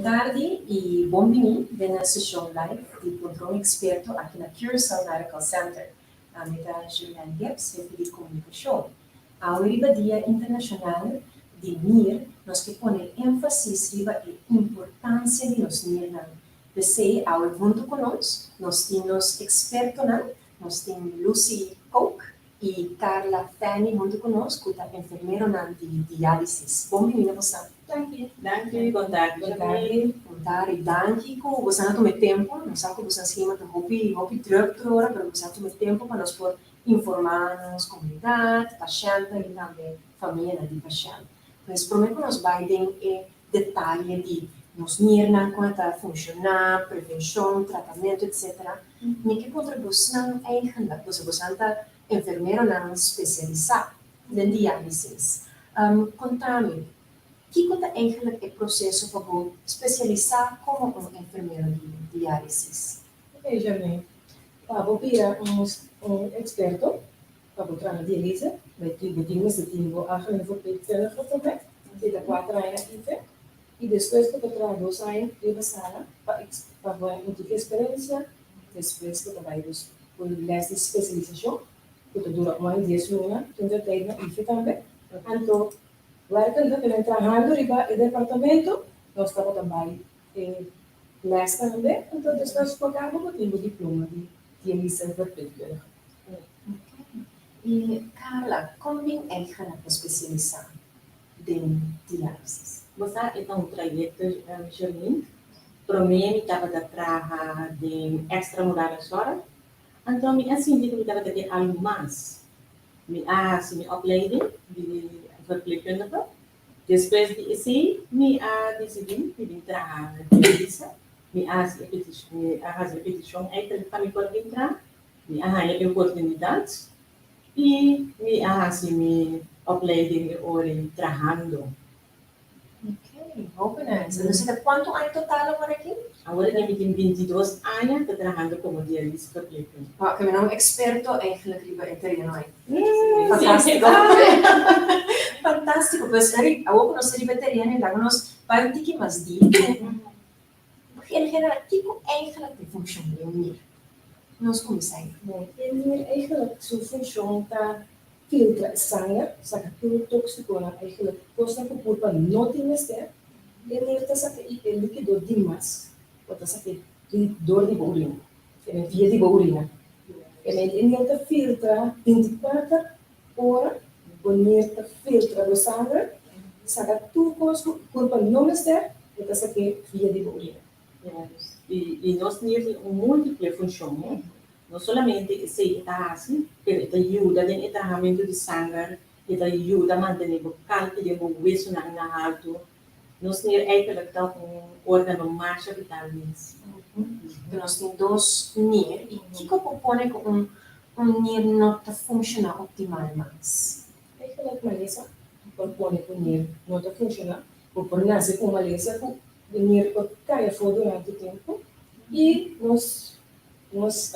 tardi y bon bini den e sesion live di Puntra un Experto aki na Curaçao Medical Center. Ami ta Julianne Gibbs, hefe di comunicacion. Awe riba Dia Internacional di Nir nos ke pone énfasis riba e importancia di nos nirnan. P'esey awe hunto cu nos, nos tin nos expertonan, nos tin Lucy Kook y Carla Fanny hunto cu nos cu ta enfermeronan di diálisis. Bon bini na bosan. Danki. Danki, bon tardi. Bon tardi. Bon tardi. Danki cu bosan a tuma e tempo. Nos sa cu bosan schema ta hopi, hopi druk tur ora, pero bosan a tuma e tempo pa nos por informa nos comunidad, pashentnan y tambe famianan di pashent. Pues prome cu nos bay den e detaye di nos niernan, con e ta funciona, prevencion, tratamento, etc. Mi ke puntra bosnan eigenlijk, boso bosan ta enfermeronan spesialisá den diálisis. Konta mi, kiko ta eigenlijk e proseso pa bo spesialisá komo un enfermero di diálisis? Ok, Jermaine. Pa bo bira un eksperto pa bo traha dialise, bo tin mester tin bo algemeen verpleegkundige promé, si ta kuater aña IFE, I despues bo ta traha dos aña riba sala pa pa bo un tiki eksperensia, despues bo ta bai dus ku les di spesialisashon ku ta dura un aña i dies luna, tin otro tijd na IFE tambe. Anto wèrkende ku nan trahando riba e departamento nos tabata bai e les tambe, anto despues ku a kaba bo tin bo diploma di dialista verpleegkundige. I Carla, kon bin eigenlik bo spesialisá? den diálisis. Bo sa e ta un trayekto Sherlyn. Promé mi tabata traha den extramurale zorg, anto mi a sinti ku mi tabata ke algu mas. Mi a hasi mi opleiding di verpleegkundige. Despues di esei mi a disidí di bin traha na diálise. Mi a hasi e petishon, mi a hasi e petishon eigenlijk pa mi por bin traha. Mi a haña e oportunidat. I mi a hasi mi opleiding e ora ei trahando. Ok, hopi nice. Entonces ta cuanto aña total awor aki? Awor aki mi tin 22 aña ta trahando como dialyse verpleegkundige. Wow, ke mi no un experto eigenlijk riba e tereno ei. Fantástico. Fantástico. Pues Eric, awor ku nos ta riba e tereno ei, laga nos bai un tiki mas diep. En general, kiko eigenlijk ta e funshon di un nir? Nos kuminsá ei. Bon, e nir eigenlijk su funshon ta filtra e sanger, saka tur tóksikonan, eigenlijk kosnan ku kurpa no tin mester. E nir ta saka i e líkido dimas, bo ta saka dor di bo urina, via di bo urina. E nir ta filtra 24 Ora bo nir ta filtra bo sanger, saka tur kos ku kurpa no mester, e ta sak'é via di bo urina. Yes. I nos nir tin un multiple funshon, he. No solamente esei e ta hasi, pero e ta yuda den e trahamentu di sanger, e ta yuda mantené bo kalki den bo wesunan na haltu. Nos nir eigenlijk ta un organo masha vital mes. Nos tin dos nir, i kiko por pone ku un Un nier no ta funshoná optimal mas. Eigenlijk malesa por pone ku nier no ta funshoná. Bo por nase ku un malesa ku e nier por kai afó durante tempu. I nos nos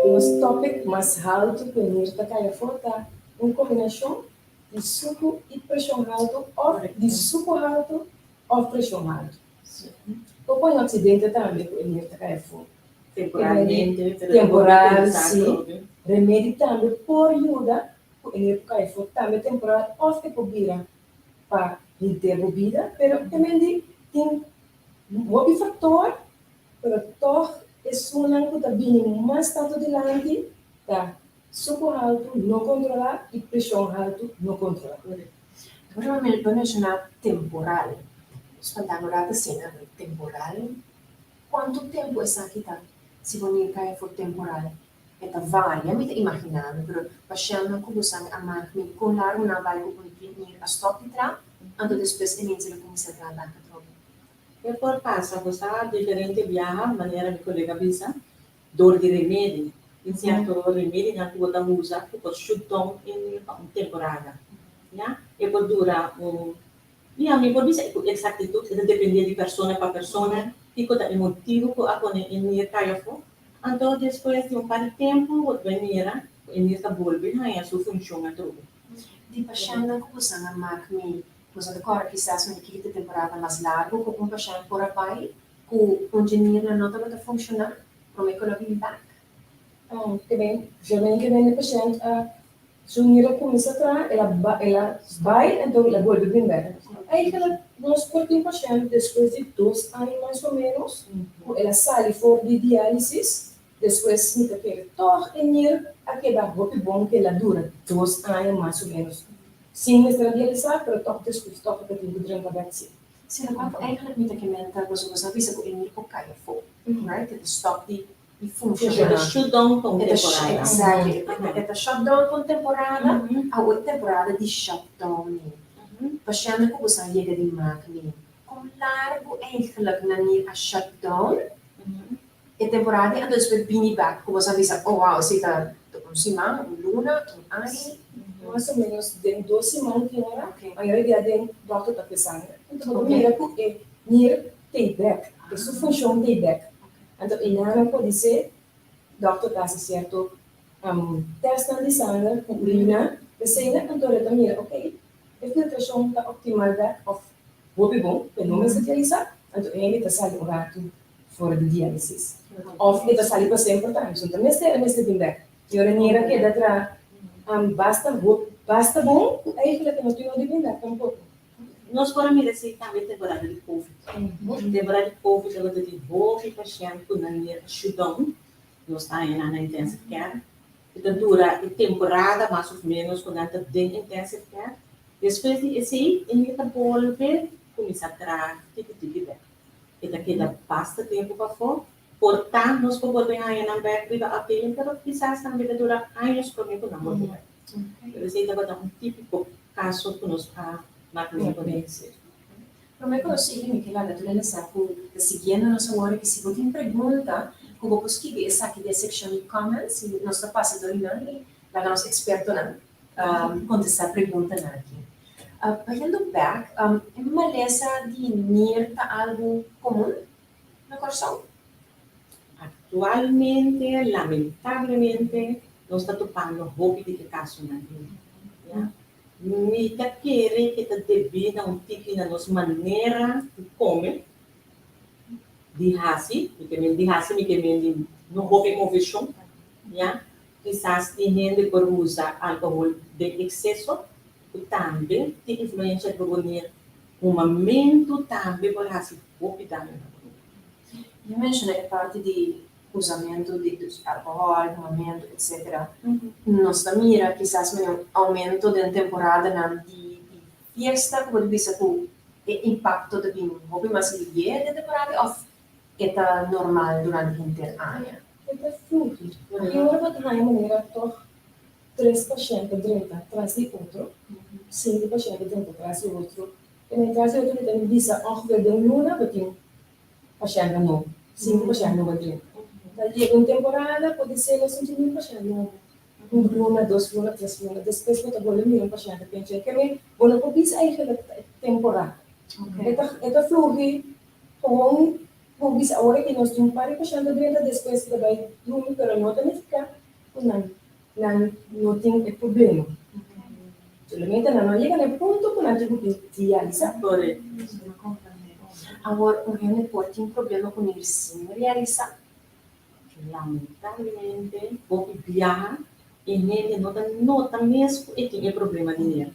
nos topic mas haltu ku e nier ta kai afó ta un kombinashon di suku i preshon haltu òf di suku haltu òf preshon haltu. Por pone un aksidente tambe ku e nier ta kai afó. Temporalmente, pero Temporal, sí. Remedi tambe por yuda ku e nier por kai afó tambe temporal òf e por bira pa henter bo bida, pero e mende tin hopi faktor, pero tòg esunnan ku ta bini mas tantu dilanti ta suku haltu no kontrolá i preshon haltu no kontrolá. Bo menshoná temporal, spantá no rato asina, temporal. Kuantu tempu esaki ta? Si bo nier kai for temporal, e ta varia, mi ta imaginá mi, pero pashèntnan ku bo sa mi a mak mi kon largu nan bai ku un nier a stòp di tra, anto despues e mester a kuminsá traha bèk atrobe. E por pasa, bo sa diferente biaha, manera mi kolega bisa, dor di remedi. Tin sierto remedinan ku bo ta usa ku por shut down e nier pa un temporada, ya. E por dura un Ya, mi por bisa ku eksaktitut e ta dependé di persona pa persona, kiko ta e motibu ku a pone e nier kai afó. Anto despues di un par di tempu bo ta bai mira ku e nier ta bolbe haña su funshon atrobe. Di pashèntnan ku bosan a mak mi Boso ta kòrda kisas un di ki temporada mas largu ku un pashènt por a bai ku un dje nirnan no tabata funshoná promé ku el a bini bèk? Ke ben, Germaine ke ben e pashènt a su nir a kuminsá traha, el a el a bai anto el a bolbe bin bèk. Eigenlijk nos por tin pashènt despues di dos aña mas o ménos ku el a sali for di diálisis, despues mi ta kere tòg e nir a keda hopi bon ku el a dura dos aña mas o ménos sin mester a dialisá, pero tòg despues tòg e ta tin ku drenta bèk sí. Sí, lokual ku eigenlijk mi ta ke menta boso a bisa ku e nir por kai afó, right? E ta stòp di di funciona. E ta shutdown pa un temporada. Exactly. E ta shutdown pa un temporada. Awo e temporada di shutdown ni. Pashènt ku boso a yega di mak ni. Kon largu eigenlijk nan ni a shutdown e temporada ei anto despues bini bèk ku boso a bisa oh wow esei ta un siman, un luna, un aña. Mas o menos den dos siman tin ora, mayoria dia den dòkter ta pesa. Anto bo ta mira ku e nir t'ei bèk, e su funshon t'ei bèk. Anto e nan podisé dòkter ta hasi sierto tèstnan di sanger ku urina, p'esei anto lo ta mira ok e filtrashon ta optimal bèk òf hopi bon, e no mester dialisá, anto e hende ta sali un ratu for di diálisis òf e ta sali pa semper tambe, so no ta mester e mester bin bèk. I ora nira keda tra basta basta bon ku eigentlik e no tin nodi bin bèk tampoko. Nos por a mira esei tambe temporada di Covid. Temporada di Covid tabata tin hopi pashènt ku nan nir a shutdown. Nos ta haña nan na intensive care. E ta dura e temporada mas of ménos ku nan ta den intensive care. Despues di esei e nir ta bolbe kuminsá traha tiki tiki bèk. E ta keda basta tempu pafó. Por ta nos por bolbe haña nan bèk riba afdeling pero kisas tambe ta dura años promé ku nan bolbe bèk. Pero esei tabata un típiko kaso ku nos a mak mira ku den. Promé ku nos sigui, mi ke laga tur hende sa ku ta siguiendo nos awor i si bo tin pregunta ku bo por skibi esaki den e sekshon di comments i nos ta pasa dor di nan i laga nos ekspertonan kontestá preguntanan aki. Bayendo bèk, e malesa di nir ta algu komun na Kòrsou? Aktualmente, lamentablemente, nos ta topando hopi di e kasonan ei. Ya. Mi ta kere ke ta debí na un tiki na nos manera di kome, di hasi, mi ke men di hasi, mi ke men di no hopi moveshon, ya. Kisas tin hende por usa alkohol den ekseso, ku tambe tin influensha riba bo nir. Humamentu tambe por hasi hopi daño na bo nir. Yo menshoná e parti di usamentu di alkohòl, humamentu, etsetera. Nos ta mira kisas mene un oumento den temporadanan di fiesta ku bo ta bisa ku e impakto ta bin hopi mas lié den temporada òf e ta normal durante henter aña? E ta fluhi. I ora bo ta haña manera tòg tres pashènt ta drenta tras di otro, sinku pashènt ta drenta tras di otro, e men tras di otro mi ta bisa ongeveer den un luna bo tin pashèntnan nobo, sinku pashènt nobo a drenta. Ta yega un temporada podisé nos sinti niun pashènt nobo, un luna, dos luna, tres luna, despues bo ta bolbe mira un pashènt ta pensa ke men bo no por bisa eigenlijk ta e temporada. E ta e ta fluhi gewoon bo bisa awor aki nos tin un par di pashènt ta drenta despues ta bai drumi pero no ta nifiká ku nan nan no tin e problema. Solamente nan no a yega na e punto ku nan tin ku bin dialisa. Awor, un hende por tin problema ku nir sin realisá? Lamentablemente, hopi biaha e hende no ta nota mes ku e tin e problema di nir.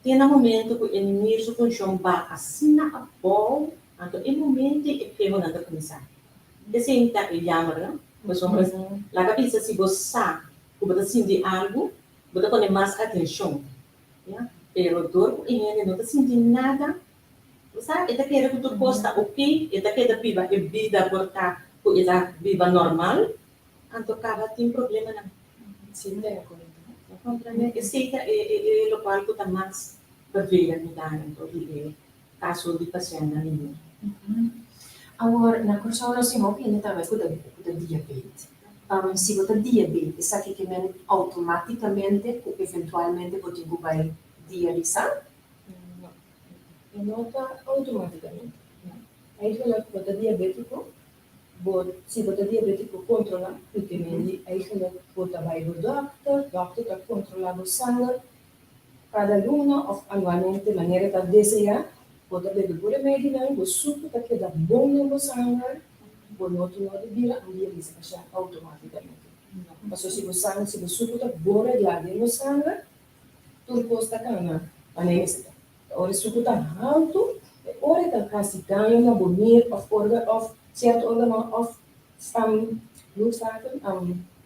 Te na momento ku e nir su funshon baha asina abou, anto e momento ei e kehonan ta kuminsá. Esei ta e jammer, no? Pasobra laga bisa si bo sa ku bo ta sinti algu, bo ta pone mas atenshon, ya. Pero dor ku e hende no ta sinti nada, bo sa, e ta kere ku tur kos ta oke, e ta keda biba e bida por ta ku e ta biba normal, anto kaba tin problemanan. Sin tene kuenta. Bo komprende? Esei ta e lokual ku ta mas vervelend mi ta anto di e kaso di pashèntnan di mundo. Awor, na Kòrsou nos tin hopi hende tambe ku ta ku ta diabet. Si bo ta diabet, esaki ke men outomátikamente ku eventualmente bo tin ku bai dialisá? No, e no ta outomátikamente. Eigenlijk bo ta diabétiko, bo si bo ta diabétiko kontrolá, ku ke men di eigenlijk bo ta bai bo dòkter, dòkter ta kontrolá bo sanger. Kada luna òf anualmente manera ta deseá, bo ta bebe bo remedinan, bo suku ta keda bon den bo sanger, bo no tin nodi bira un dialise pashènt outomátikamente. Pasobra si bo sanger, si bo suku ta bon reglá den bo sanger, tur kos ta kana manera mester ta. Ta ora e suku ta haltu, e ora e ta hasi daño na bo nir òf organ òf sierto organonan òf bloedvaten,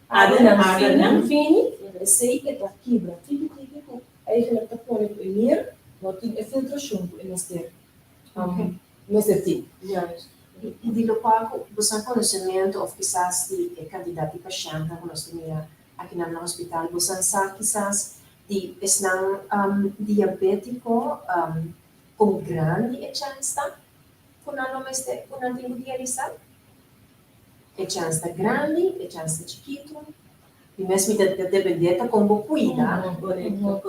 adernan fini, esei e ta kibra tiki tiki ku eigenlijk ta pone ku e nir no tin e filtrashon ku e mester mester tin. Juist. I di lokual ku bo sa konosementu òf kisas di e kantidat di pashèntnan ku nos ta mira akinan na hospital, bo sa sa kisas di esnan diabétiko kon grandi e chèns ta ku nan lo mester ku nan tin ku dialisá? E chèns ta grandi, e chèns ta chikitu. Mi mes mi ta dependé ta kon bo kuida,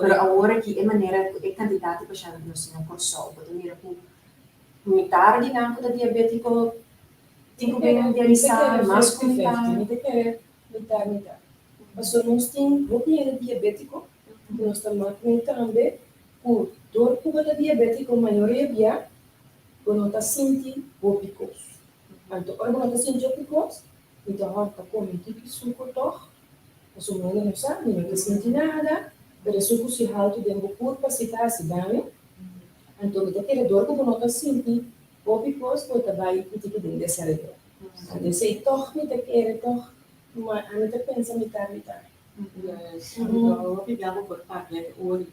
pero awor aki e manera ku e kantidat di pashènt ku nos tin na Kòrsou, bo ta mira ku mitar di nan ku ta diabétiko tin ku bin dialisá, mas ku mitar. Mi ta kere mitar mitar. Pasobra nos tin hopi hende diabétiko ku nos ta mak men tambe ku dor ku bo ta diabétiko mayoria bia bo no ta sinti hopi kos. Anto ora bo no ta sinti hopi kos, mi ta hòrta kome un tiki suku tòg, pasobra mi hende no sa, mi no ta sinti nada, pero e suku si haltu den bo kurpa si ta hasi daño. Anto mi ta kere dor ku bo no ta sinti hopi kos, bo ta bai un tiki den desareglo. Anto esei tòg mi ta kere tòg, ma ami ta pensa mitar mitar. Yes, anto hopi bia bo por papia ora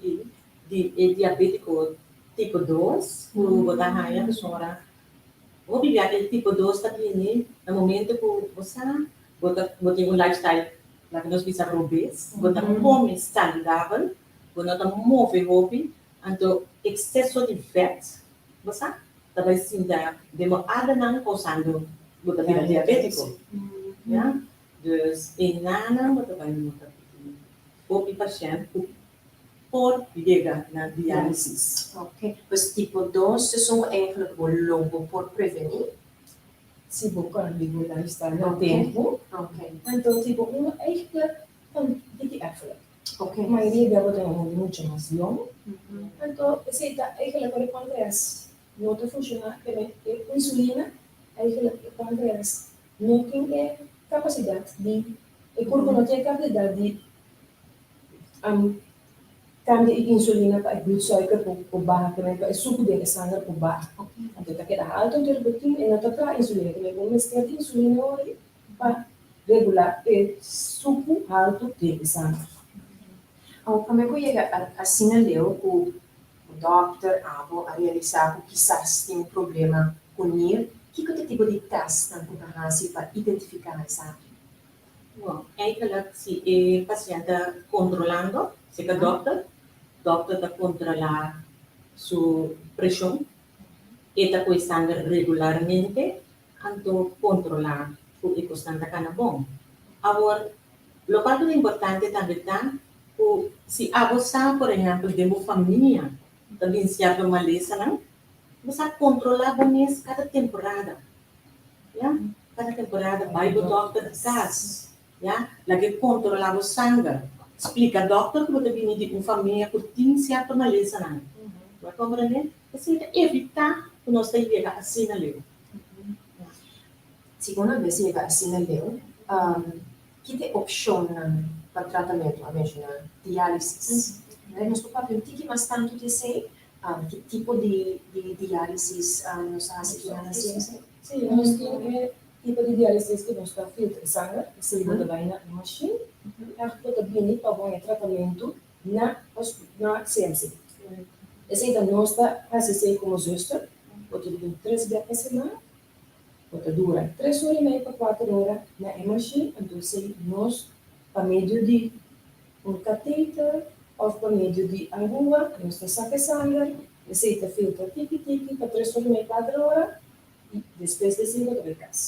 di e diabétiko tipo dos ku bo ta haña pasobra Hopi bia e tipo dos ta bini na momento ku bo sa bo ta bo tin un lifestyle laga nos bisa robes, bo ta kome saludabel, bo no ta move hopi, anto ekseso di vèt bo sa ta bai sinta den bo adernan kousando bo ta bira diabétiko ya. Dus e nanan bo ta bai nota ku tin hopi pashènt ku por yega na diálisis. Ok, pues tipo dos esun eigenlijk bo lo bo por prevení? Si bo kambia bo lifestyle na tempu. Ok. Anto tipo uno eigenlijk ta un tiki erfelijk. Ok. Mayoria bia bo ta hende mucho mas yong. Anto esei ta eigenlijk ora e pankreas no ta funshoná, e insulina eigenlijk e pankreas no tin e kapasidat di, e kurpo no tin e kapasidat di Kambia e insulina pa e bloedsuiker por baha, ke men pa e suku den e sanger por baha. Anto e ta keda haltu anto riba tin e no ta traha insulina, ke men bo mester di insulina ora pa regulá e suku haltu den e sanger. Awor promé ku yega asina leu ku bo dòkter abo a realisá ku kisas tin un problema ku nir, kiko ta tipo di tèstnan ku ta hasi pa identifiká esaki? Bon, eigenlijk si e pashènt ta kontrolando, si ta dòkter, dòkter ta kontrolá su preshon, e ta kohe sanger regularmente, anto kontrolá ku e kosnan ta kana bon. Awor, lokual ku ta importante tambe ta ku si abo sa, por ehèmpel, den bo famia ta bin sierto malesanan, bo sa kontrolá bo mes kada temporada. Ya, kada temporada bai bo dòkter di kas, ya, laga e kontrolá bo sanger. Splika dòkter ku bo ta bini di un famia ku tin sierto malesanan. Bo a komprendé? Esei ta evitá ku nos ta yega asina leu. Si una bes yega asina leu, ki ta e opshonnan pa tratamentu? A menshoná diálisis. Nos por papia un tiki mas tantu di esei? Ki tipo di diálisis nos ta hasi ki nan na CMC? Sí, nos tin e tipo di diálisis ku nos ta filtra e sanger, esei bo ta bai na e mashin, ègt bo ta bini pa bo haña tratamentu na na CMC. Esei ta nos ta hasi esei komo zuster, bo ta bin tres bia pa semana, bo ta dura tres ora i mei pa kuater ora na e mashin, anto esei nos pa medio di Un kateter òf pa medio di angua nos ta saka e sanger, esei ta filtra tiki tiki pa tres ora i mei kuater ora i despues di esei bo ta bai kas.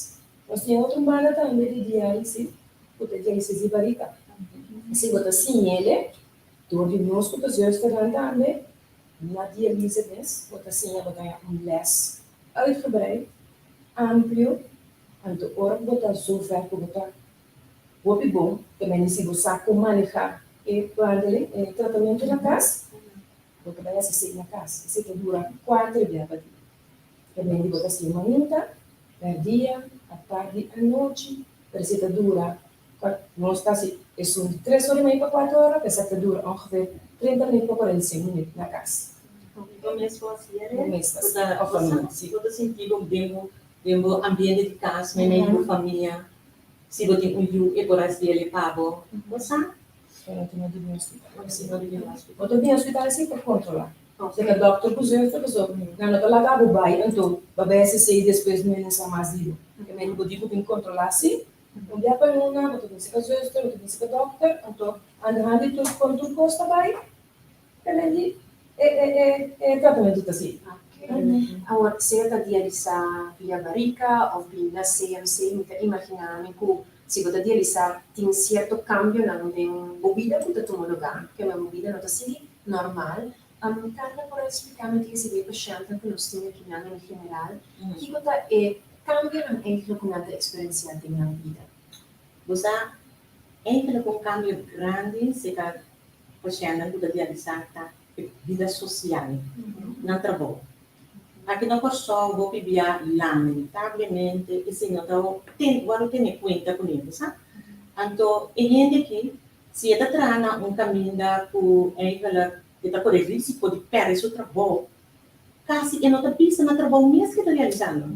Nos tin otro banda tambe di diálisis ku ta diálisis di barika. Esei bo ta siñ'ele dor di nos ku ta zùsternan tambe na dialise mes bo ta siña bo ta haña un lès uitgebreid, amplio, anto ora ku bo ta zover ku bo ta Hopi bon, ta mende si bo sa kon maneha e behandeling, e tratamentu na kas. Bo ta bai hasi esei na kas. Esei ta dura kuater bia pa dia. Tambe di bo ta hasi mainta, mèrdia, atardi, anochi, pero esei ta dura, nos ta hasi esun di tres ora i mei pa kuater ora, pero esaki ta dura ongeveer 30 minüt pa 45 minüt na kas. Bo mes por hasi e? Bo mes ta hasi, òf famia, si. Bo ta sinti bo den bo ambiente di kas, meimei di bo famia, si bo tin un yu e por hasi el pa bo, bo sa? Bo no tin nodi bin hospital. Bo ta bin hospital si pa controla. Si ta dokter ku zuster paso nan no ta laga bo bai anto bo bai hasi esei despues no sa mas di bo. E mester bo di ku bin controla si. Un bia pa luna bo ta bin seka zuster, bo ta bin seka dokter anto aan di tur kon tur kos ta bai tambe di e e tratamentu ta sigui. Awor sea ta dialisa via barika of bin na CMC mi ta imagina mi ku Si bo ta dialisá, tin sierto kambionan den bo bida ku ta tuma lugá, kema bo bida no ta sigui normal. Carla por a spliká mi tin sigui e pashèntnan ku nos tin akinan en general, kiko ta e kambionan eigentlik ku nan ta eksperensiá den nan bida? Bo sa, eigentlik un kambio grandi serka pashèntnan ku ta dialisá ta e bida sosial, nan trabou. Aki na Kòrsou hopi bia lamentablemente esei no ta ten wòrdu tene kuenta kuné, bo sa. Anto e hende aki si e ta traha na un kaminda ku eigenlijk e ta kore risiko di pèrdè su trabou, kasi e no ta bisa na trabou mes ke ta realisando.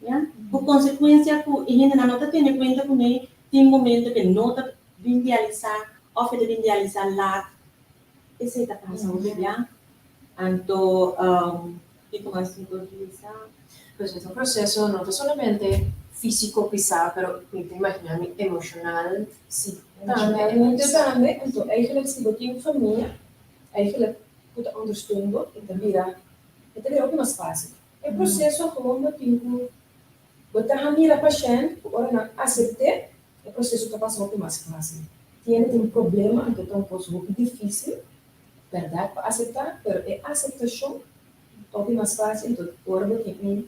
Ya, ku konsekuensia ku e hendenan no ta tene kuenta kuné, tin momento ke no ta bin realisá òf e ta bin realisá lat. Esei ta pasa hopi bia. Anto, kiko mas mi por bisa? Pues e ta un proceso no ta solamente fisico pisá, pero mi ta imagina mi emocional Sí, emocionalmente tambe. Anto eigenlijk si bo tin un famia, eigenlijk ku ta ondersteun bo, e ta bira, e ta bira hopi mas fácil. E proceso gewoon bo tin ku, bo ta mira pashènt ku ora nan asept'é, E proseso ta pasa hopi mas fásil. Tiene tin problema anto ta un kos hopi difísil, bèrdat, pa aseptá, pero e aseptashon ta hopi mas fásil anto ora bo tin un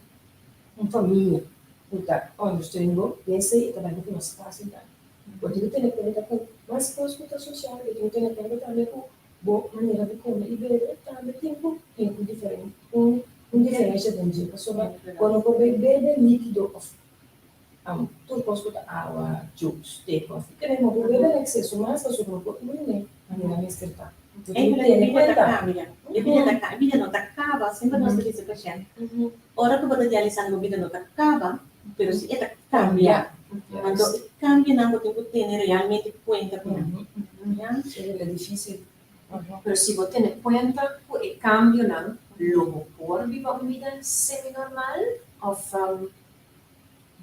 un famia ku ta ondersteun bo den esei e ta bai hopi mas fásil tambe. Bo tin ku tene kuenta ku mas kos ku ta sosial, bo tin ku tene kuenta tambe ku bo manera di kome i bebe tambe tin ku tin un diferen un un diferensha den dje pasobra bo no por bai bebe líkido òf Tur kos ku ta awa, juice, te, kòfi, krema bo bebe na ekseso mas pasobra bo por urine manera mester ta. Bo tin ku tene E bida ta kuenta. kambia, e bida ta e bida no ta kaba, semper nos ta bisa pashènt, ora ku bo ta dialisando bo bida no ta kaba, pero si e ta kambia. Anto e kambionan bo tin ku tene realmente kuenta ku nan. Ya. E difísil. Pero si bo tene kuenta ku e kambionan lo bo por biba un bida semi-normal òf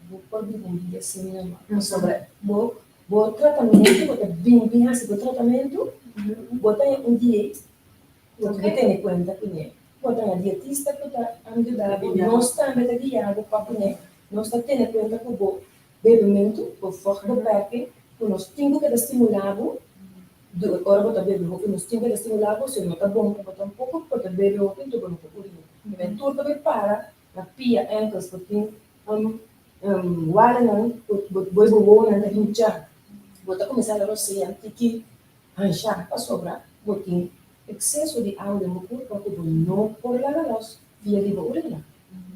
Bo por biba un bida semi-normal pasobra bo bo tratamentu, bo ta bin bin hasi bo tratamentu, bo ta haña un dieet, bo ta tene kuenta kuné, bo ta haña dietista ku ta yuda bo, nos tambe ta guia bo pa kuné, nos ta tene kuenta ku bo bebementu, bo vochtbeperking, ku nos tin ku keda stimulá bo ora bo ta bebe hopi, nos tin ku keda stimulá bo, si no ta bon pa bo tampoko, bo ta bebe hopi anto bo no por urina. Tur ta bai para Na pia enkels bo tin walanan ku bo e bobonan ta hincha. Bo ta kuminsá na rosea tiki hanshá pasobra bo tin ekseso di awa den bo kurpa ku bo no por laga los via di bo urina.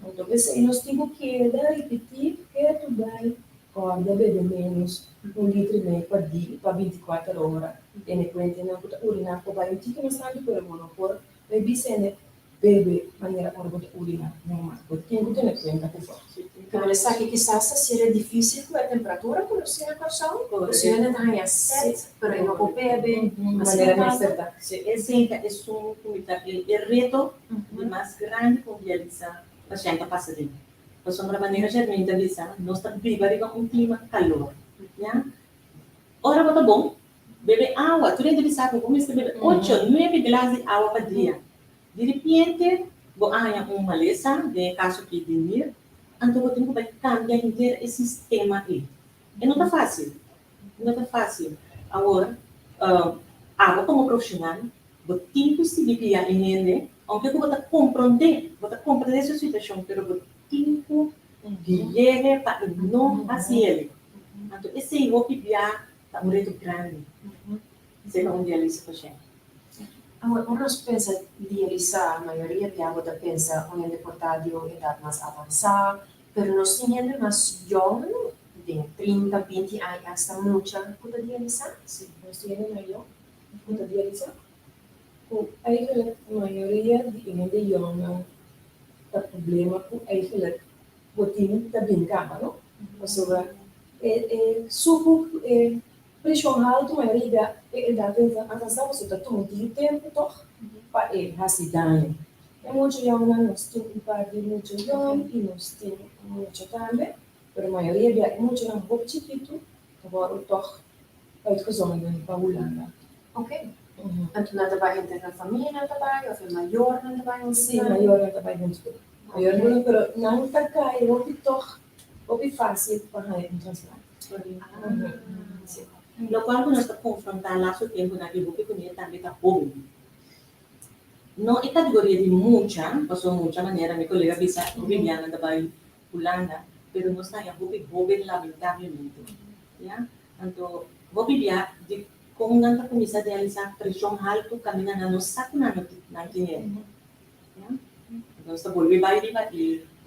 Anto p'esei nos tin ku keda ripití ketu bai kòrda bebe ménos un litro i mei pa di pa 24 ora. Tene kuenta nan ku ta uriná por bai un tiki mas tantu pero bo no por bai bisa hende Bebe manera ora bo ta urina normal. Bo tin ku tene kuenta ku bo. Pero esaki kisas ta sera difísil ku e temperatura ku nos tin na Kòrsou. Posiblemente ta haña set, pero e no por bebe manera mester ta. Esei ta esun ku mi ta e reto di mas grandi ku un dialisa pashènt ta pasa den. Pasobra manera Jermaine ta bisa, nos ta biba riba un klima kalor, ya. Ora bo ta bon, Bebe awa. Tur hende bisa ku bo mester bebe ocho, nuebe glas di awa pa dia. Di ripiente bo a haña un malesa, den e kaso aki di nir, anto bo tin ku bai kambia henter e sistema ei. E no ta fásil. E no ta fásil. Awor, abo komo profeshonal, bo tin ku sigui guia e hende, ounke ku bo ta komprondé, bo ta komprondé su situashon, pero bo tin ku gui'é pa e no hasi el. Anto esei hopi bia Ta un reto grandi ser un dialisa pashent. Awor, ora nos pensa dialisá, mayoria bia bo ta pensa un hende por ta di un edat mas avansá, pero nos tin hende mas yòn, den 30, 20 aña, asta mucha ku ta dialisá? Sí, nos tin hende mas yòn ku ta dialisá. Ku eigenlijk mayoria di e hende yònnan ta problema ku eigenlijk bo tin ta bin kaba, no? Pasobra e e suku e Preshon haltu mayoria bia e edat avansá pasobra ta tuma un tempu tòg pa e hasi daño. E mucha yòngnan nos tin un par di mucha yòn i nos tin mucha tambe, pero mayoria bia e muchanan hopi chikitu ta wòrdu tòg uitgezonden pa Hulanda. Ok. Anto nan ta bai henter nan famia nan ta bai òf e mayornan ta bai huntu ku nan? Si, mayornan ta bai huntu ku nan. Mayornan, pero nan ta kai hopi tòg Hopi fácil pa haña un trasplante. Lokual ku nos ta konfrontá lastu tempunan i hopi kuné tambe ta hóben. No e kategoria di mucha, pasobra mucha manera mi kolega bisa hopi bianan ta bai Hulanda, pero nos ta haña hopi hóben lamentablemente. Ya, anto hopi bia di kon nan ta kuminsá dialisá preshon haltu kaminda nan no sa ku nan nan tin el. Nos ta bolbe bai riba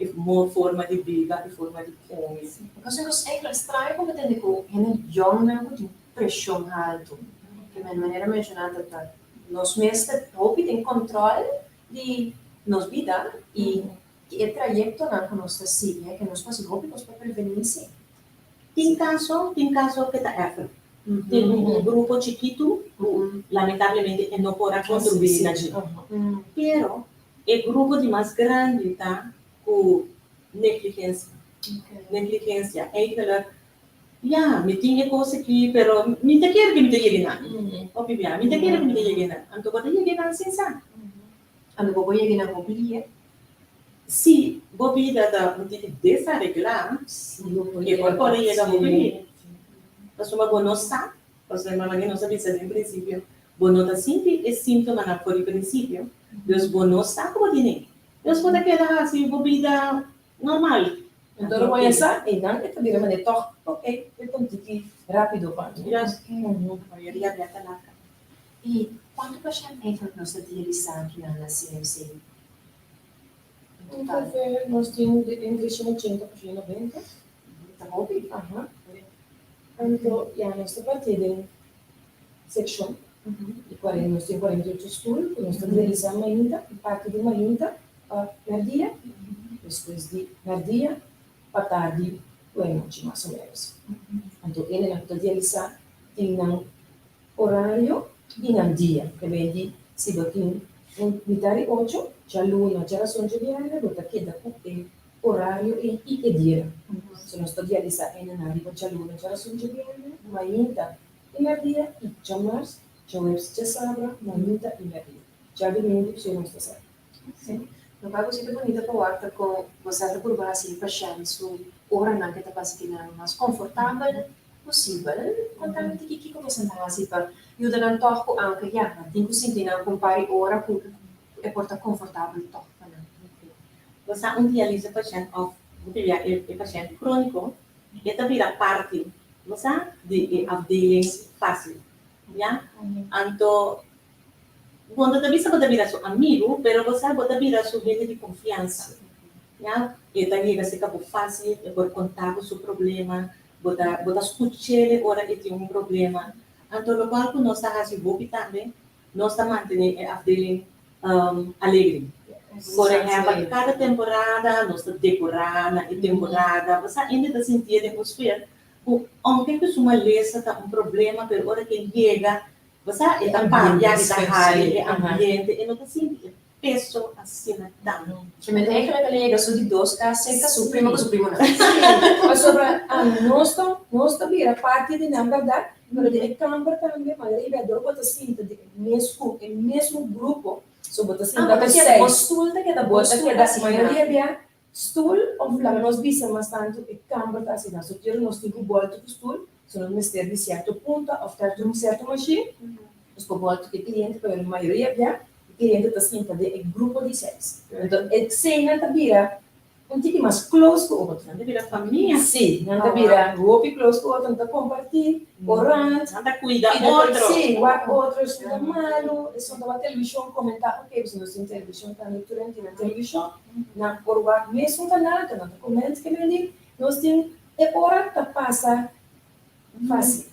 e forma di biba, e forma di kome. Pasobra nos eigenlijk straño ku bo tende ku hende yòngnan ku tin preshon haltu. Ke men manera menshoná ta ta nos mes ta hopi den kòntròl di nos bida i e trayektonan ku nos ta sigui ke nos por hasi hopi kos pa prevení si. Tin kaso, tin kaso ke ta èfè. Tin un grupo chikitu ku lamentablemente e no por a kontribuí na dje. Pero e grupo di mas grandi ta ku negligensia. Negligensia. Eigenlijk, ya, mi tin e kos aki, pero mi ta kere ku mi ta yega einan. Hopi bia, mi ta kere ku mi ta yega einan. Anto bo ta yega einan sin sa. Anto bo por yega einan hopi dia. Si bo bida ta un tiki desareglá, e por pone yega hopi lihé. Pasobra bo no sa, pasobra e manera nos a bisa den prinsipio, bo no ta sinti e síntomanan for di prinsipio, dus bo no sa ku bo tene. Dus bo ta keda hasi bo bida normal. Anto ora bo ya sa, einan e ta bira manera tòg, ok, e ta un tiki rápido pa mi. Juist, mayoria bia ta laka. I kuantu pashènt eigenlijk nos ta dialisá akinan na CMC? Ongeveer nos tin di entre 180 pa 190. Ta hopi. Aha. Anto ya nos ta parti den sekshon. Di kuarenta nos tin 48 stul ku nos ta realisá mainta, parti di mainta pa mèrdia, despues di mèrdia pa tardi ku anochi mas o ménos. Anto enenan ku ta dialisá tin nan Orario di nan dia. Te benti si bo tin un mitar di ocho, djaluna, djarason, djabièrnè bo ta keda ku e orario ei i e dia. So nos ta dialisá enenan riba djaluna, djarason, djabièrnè, mainta i mèrdia i djamars, djaweps, djasabra, mainta i mèrdia. Djadumingu si nos ta sera. Sí. Lo cual cosita bunita pa wak ta con bo sa ta purba haci e pashent su oranan ke ta pasa kinan mas confortabel posibel. Conta mi tiki kiko boso ta haci pa yuda nan tog cu aunke ya nan tin cu sinti nan cu un par di ora cu e por ta confortabel tog pa nan. Bo sa un dialisa pashent of bo ta bira e pashent cronico e ta bira parti bo sa di e afdeling facil ya anto Bo no ta bisa bo ta bira su amigu, pero bo sa bo ta bira su hende di konfiansa. Ya, e ta yega serka bo fásil, e por konta bo su problema, bo ta bo ta skuch'é ora e tin un problema. Anto lokual ku nos ta hasi hopi tambe, nos ta mantené e afdeling alegre. Por ehèmpel, kada temporada nos ta dekorá na e temporada, bo sa hende ta sintié den un sfeer ku ounke ku su malesa ta un problema, pero ora ke yega Bo sa, e ta papia, e ta hari e ambiente, e no ta sinti e peso asina tantu. Ke men eigenlijk a yega su di dos kas serka su primo ku su primonan. Pasobra nos ta nos ta bira parti di nan bèrdat, pero den e kamber tambe manera i bèrdor bo ta sinta den e mes ku e mesmo grupo, so bo ta sinta ku seis. Bo stul ta keda bo stul asigná. Mayoria bia Stul of laga nos bisa mas tantu e kamber ta asina. So kero nos tin ku bòltu ku stul, so nos mester di sierto punta of terto un sierto mashin, nos por bòltu ku e kliente, pero mayoria bia e kliente ta sinta den e grupo di seis. Enton e seinan ta bira Un tiki mas close ku otro. Nan ta bira famia. Sí, nan ta bira hopi close ku otro, nan ta kompartí korant. Nan ta kuida otro. Sí, wak otro esun ta malu, esun ta wak televishon, komentá, ok, pasobra nos tin televishon tambe, tur hende tin nan televishon, nan por wak mesun kanal, nan ta koment ke men di, nos tin e ora ta pasa Fácil.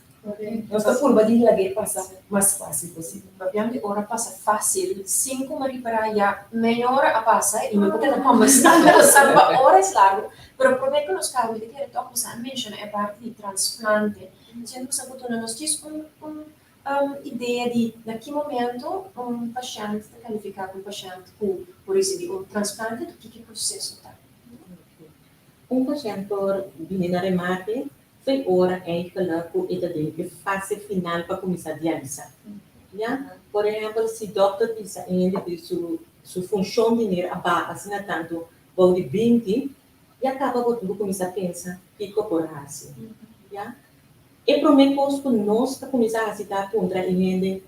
Nos ta purba di lag'é pasa mas fácil posibel. Papiando di ora pasa fácil, sin ku mi ripará ya media ora a pasa i mi por keda kombersando ku pa oras largu. Pero promé ku nos kaba mi ta kere tòg boso a menshoná e parti di transplante. Siendo ku sa por duna nos djis un un idea di na ki momento un pashènt ta kalifiká ku un pashènt ku por risibí un transplante, kiko e proseso ta? Un pashènt por bini na remate Fe ora eigenlijk ku e ta den e fase final pa kuminsá dialisa. Ya? Por ehèmpel, si dòkter bisa e hende ku su su funshon di nir a baha asina tantu bou di 20, ya kaba bo tin ku kuminsá pensa kiko por hasi. Ya? E promé kos ku nos ta kuminsá hasi ta puntra e hende,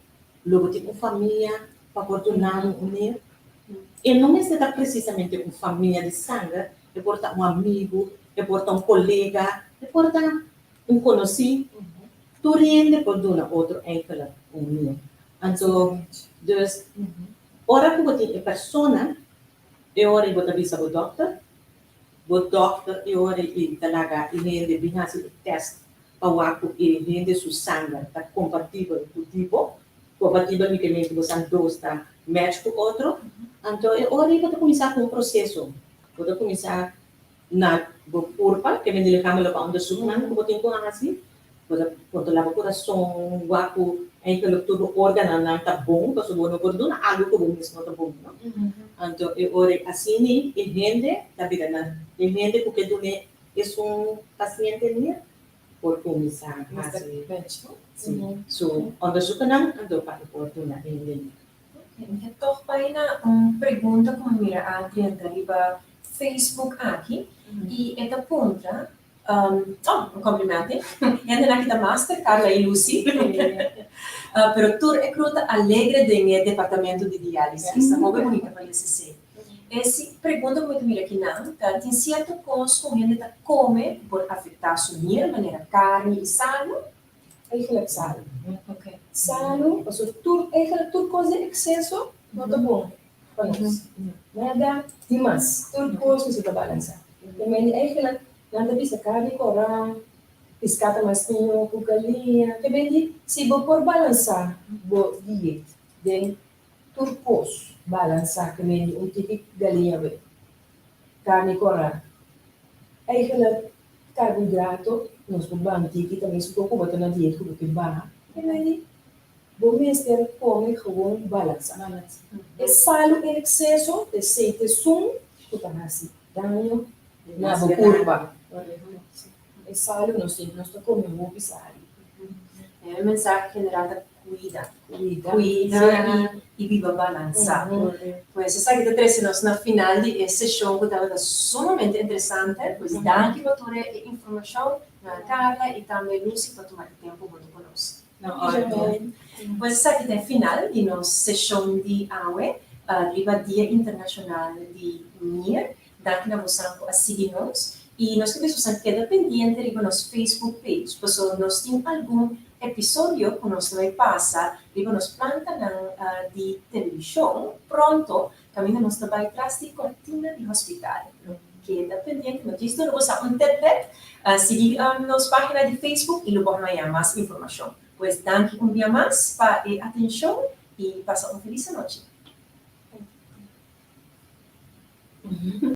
Lo bo tin un famia pa por duna bo un nir? E no mester ta presisamente un famia di sanger, e por ta un amigu, e por ta un kolega, e por ta un konosí. Tur hende por duna otro eigenlijk un nir. Anto, dus, ora ku bo tin e persona, e ora ei bo ta bisa bo dòkter, bo dòkter e ora ei ta laga e hende bin hasi e tèst pa wak ku e hende su sanger ta kompatibel ku di bo. Kompatibel mi ke men ku bo san dos ta match ku otro. Anto e ora ei bo ta kuminsá ku un proseso. Bo ta kuminsá na bo kurpa, ke men di lichaamelijk onderzoeknan ku bo tin ku hasi. Bo ta kontrolá bo kurason, wak ku eigenlijk tur bo organonan ta bon, pasobra bo no por duna algu ku bo mes no ta bon, no. Anto e ora ei asina e hende ta bira na e hende ku ke dun'é esun pasiente nier por kuminsá hasi su onderzoekennan anto pa e por duna e hende nier. Mi ke tòg bai na un pregunta ku mi mira a drenta riba Facebook aki i e ta puntra, oh, un komplimente, hendenan ki ta master, Carla i Lucy, pero tur e kru ta alegre den e departamento di diálisis, ta hopi bunita pa lesa esei. E si pregunta ku mi ta mira akinan ta, tin sierto kos ku hende ta kome ku por afektá su nier, manera karni i salu? Eigenlijk salu. Salu, pasobra tur, eigenlijk tur kos den ekseso no ta bon pa nos. Nada dimas, tur kos mester ta balansá. Te mende eigenlijk nan ta bisa karni kòrá, piská ta mas mihó ku galiña. Te mende si bo por balansá bo dieet den tur kos balansá, te mende un tiki galiña wei, karni kòrá. Eigenlijk Karbohidrato, nos por baha un tiki tambe si ku bo ta na diet ku bo ke baha. E mei di bo mester kome gewoon balansa. E salu en ekseso ta esei ta esun ku ta hasi daño na bo kurpa. E salu nos tin nos ta kome hopi salu. E mensahe general ta Cuida. Cuida y biba balansa. Pues esaki ta trece nos na final di e sesion cu tabata sumamente interesante. Pues danki pa tur e informacion na Carla y tambe Lucy pa tuma e tempo hunto cu nos. Pues esaki ta e final di nos sesion di awe riba Dia Internacional di Nier. Danki na bosan cu a sigui nos y nos ke bosan keda pendiente riba nos Facebook page pasobra nos tin algun episodio cu nos ta bay pasa riba nos plantanan di television pronto caminda nos ta bay tras di cortina di hospital. Lo keda pendiente no djis duna bosan un tidbit sigui nos pagina di Facebook y lo bo haya mas informacion. Pues danki un bia mas pa e atencion y pasa un feliz anochi.